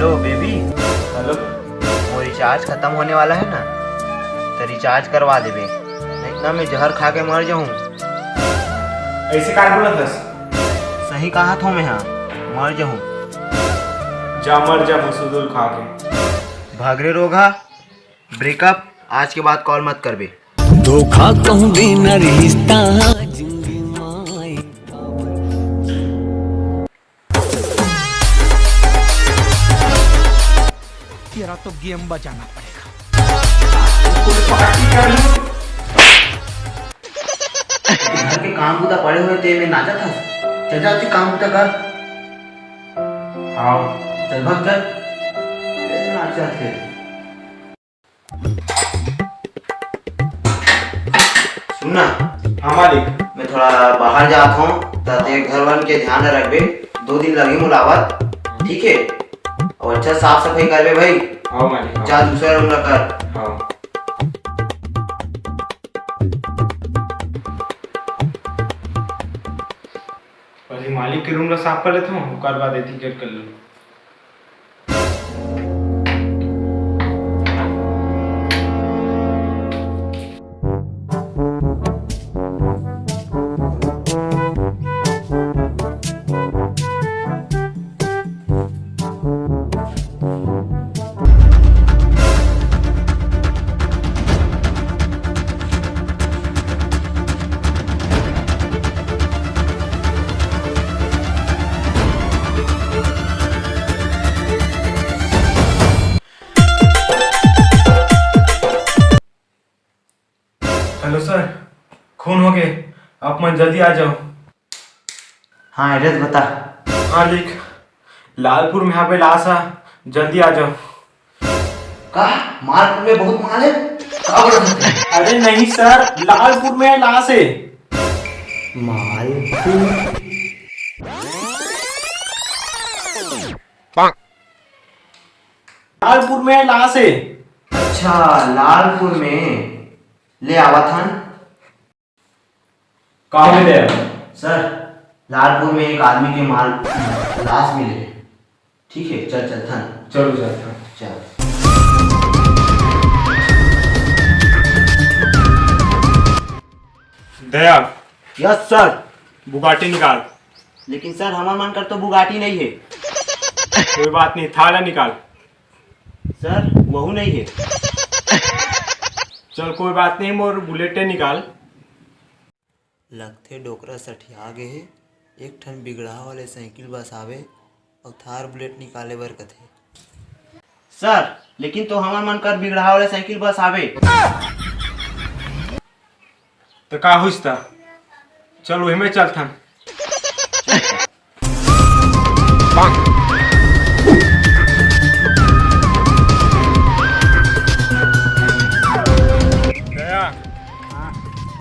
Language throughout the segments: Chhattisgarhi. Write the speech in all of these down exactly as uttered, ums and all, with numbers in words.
Hello baby. हेलो। वो रिचार्ज खत्म होने वाला है ना, तो रिचार्ज करवा देबे, नहीं ना मैं जहर खा के मर जाऊँ। ऐसे काहे बोलत हस? सही कहा थो मैं, हाँ, मर जाऊँ। जा मर जा भसुदुल खा के। भाग रे रोगहा, ब्रेकअप, आज के बाद कॉल मत करबे। धोखा कहूँ बिना रिश्ता जिंदगी माई। तेरा तो गेम बजाना पड़ेगा। घर के काम बुता पड़े हुए ते में नाचा था। चल जा, तू काम बुता कर। हाँ। चल भाग, चल। नाचा थे। सुन ना। हाँ मालिक। मैं थोड़ा बाहर जात हूँ, त ते घर वन के ध्यान रखबे। दो दिन लगी मोला आवत, ठीक है? और अच्छा साफ सफाई करबे भाई। हाँ मालिक, हाँ। जा दूसरा रूम ला कर। हाँ। पहले मालिक के रूम ला साफ कर लेता हूँ, ओकर बाद एथी कर, कर लूँ। हेलो सर, खून हो गए, आप मन जल्दी आ जाओ। हाँ, एड्रेस बता। हाँ लिख, लालपुर में हवे लाश है, जल्दी आ जाओ। का? मालपुर में बहुत माल है? का बोलत हस? अरे नहीं सर, लालपुर में लाश है। मालपुर? लालपुर में लाश है। अच्छा, लालपुर में। ले आवत हन। कहाँ में दे? सर, लालपुर में एक आदमी के माल, लाश मिले हे। ठीक है, चल, चलथन। चलो, चलथन। चल। दया। Yes sir. बुगाटी निकाल। लेकिन सर, हमर मन कर तो बुगाटी नहीं है। कोई बात नहीं, थार ला निकाल। सर, वहू नहीं है। चल, कोई बात नहीं, मोर बुलेटे निकाल। लगथे डोकरा सठिया गे हे, एक ठन बिगड़हा वाले साइकिल बस आवे अउ थार बुलेट निकाले बर कथे। सर, लेकिन तो हमर मन कर बिगड़हा वाले साइकिल बस आवे। तो का होइस त? चल, वही में चलथन। गया।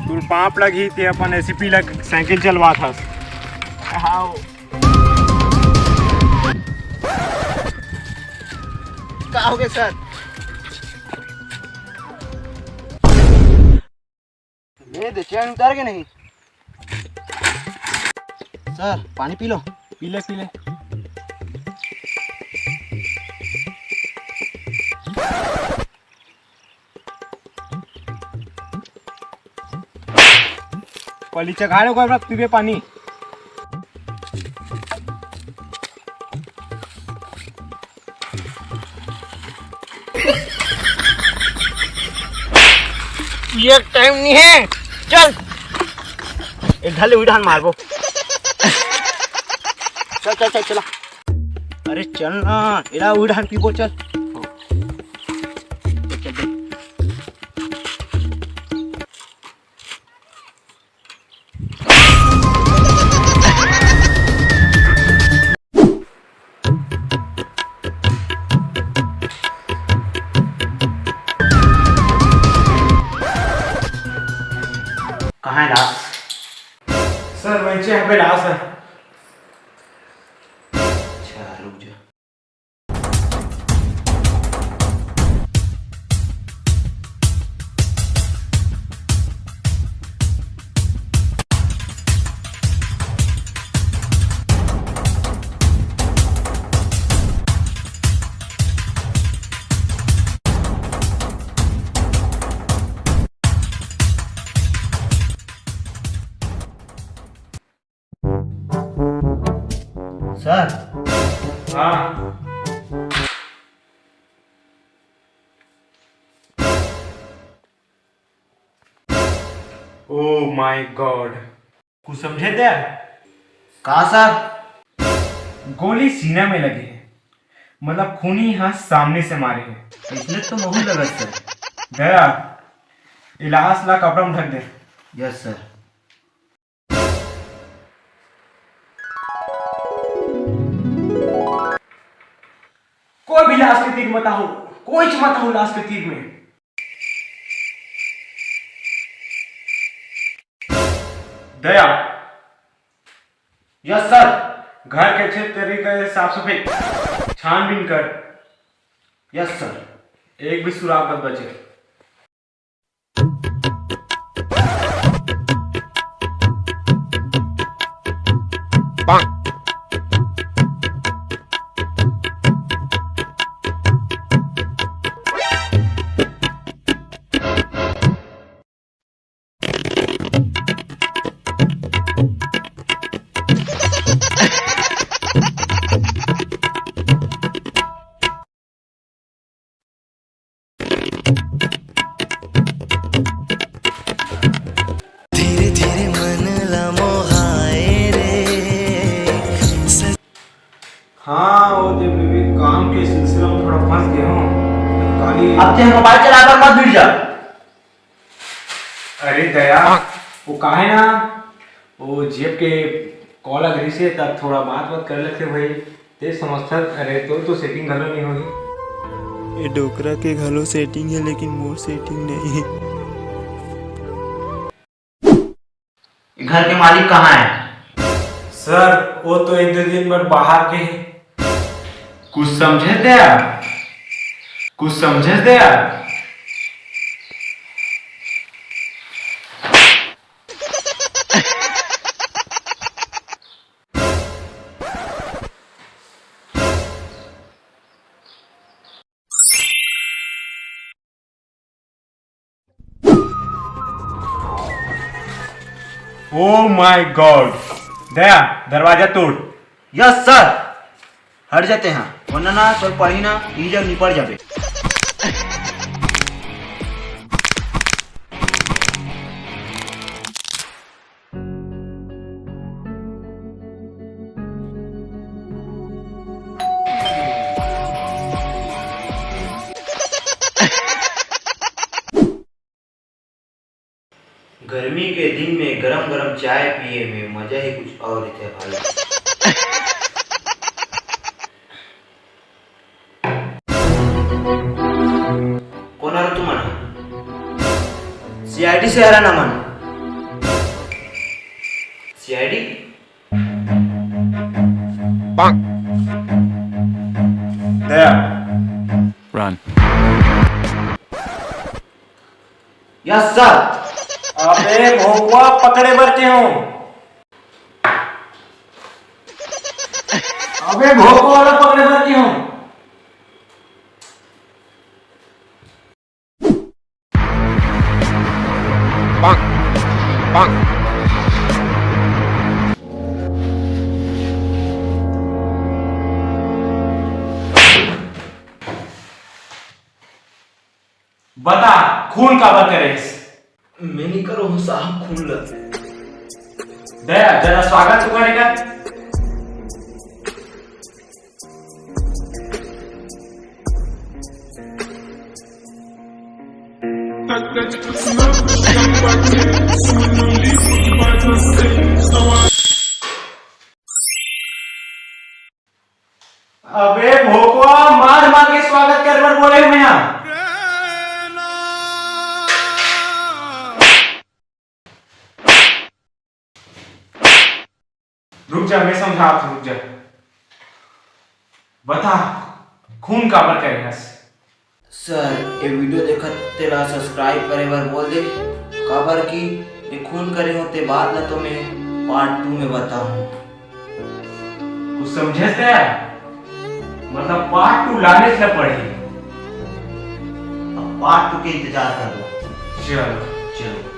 तोर पाप लगही, ते अपन एसीपी लग साइकिल चलवात हस। हाँ। का हो गया सर? ले दे, चैन उतार के नहीं। सर, पानी पी लो। पी ले, पी ले। पहली चघा ले, ओकर बाद पीबे पानी। ये टाइम नहीं है, चल। एक ढाले उड़ान मारबो। चल, चल, चल, चला। अरे चल ना, एला उड़ान पीबो, चल। चल, चल। कहाँ है लाश? सर, वैसे यहाँ पे लाश है। अच्छा, रुक जा। सर। हाँ। Oh my God। कुछ समझे दया? का सर? गोली सीना में लगे हे, मतलब खूनी हा सामने से मारे हे। इसने तो महू लगत सर। दया, इलास ला कपड़ा में ढक दे। Yes sir. कोई भी लाश के तीर मत आहो, कोई मत आहो लाश के तीर में। दया। Yes sir. घर के अच्छे तरीके से साफ सफाई, छानबीन कर। Yes sir. एक भी सुराग मत बचे। धीरे धीरे मन ला मोहाए रे। हाँ, वो दे बेबी, काम के सिलसिला में थोड़ा फंस गया हूँ। काली अब ते मोबाइल चलाए बर मत भूल जा। अरे दया, वो काहे ना, वो जेब के कॉल अगर से तब थोड़ा बात बात कर लेते भाई। ते समझता, अरे तो, तो सेटिंग घलो नहीं होगी। ये डोकरा के घलो सेटिंग है, लेकिन मोर सेटिंग नहीं है। घर के मालिक कहाँ है? सर, वो तो एक दो दिन बर बाहर के हैं। कुछ समझे दया? कुछ समझे दया? Oh my God! दया, दरवाजा तोड़। Yes sir. हट जाते हैं, वरना ना तोर पढ़ी ना, ई जग निपट जाबे। गर्मी के दिन में गरम गरम चाय पिए में मजा ही कुछ और रहता है भाई। कोन हरो तुमन? सीआईडी से हरा ना मन। सीआईडी? दया। Run। Yes sir. अबे भोकवा पकड़े बर के हूँ। अबे भोकवा वाला पकड़े बर के हूँ। बता, खून काबर करे हस? मैं नहीं करो हूँ साहब खून ल। दया, जरा स्वागत तो करेगा। अबे भोकवा, मार मार के स्वागत करे बर बोले हूँ मैं हा। रुक जा, मैं समझात हूँ, रुक जा। बता, खून काबर करे हस? सर, ये वीडियो देखत तेला सब्सक्राइब करे बर बोल दे, काबर कि ये खून करे हो ते बात ला तो मैं पार्ट टू में बताऊँ। कुछ समझे से? मतलब पार्ट टू लाने से पड़ही। अब पार्ट टू के इंतजार कर लो। चलो। चलो।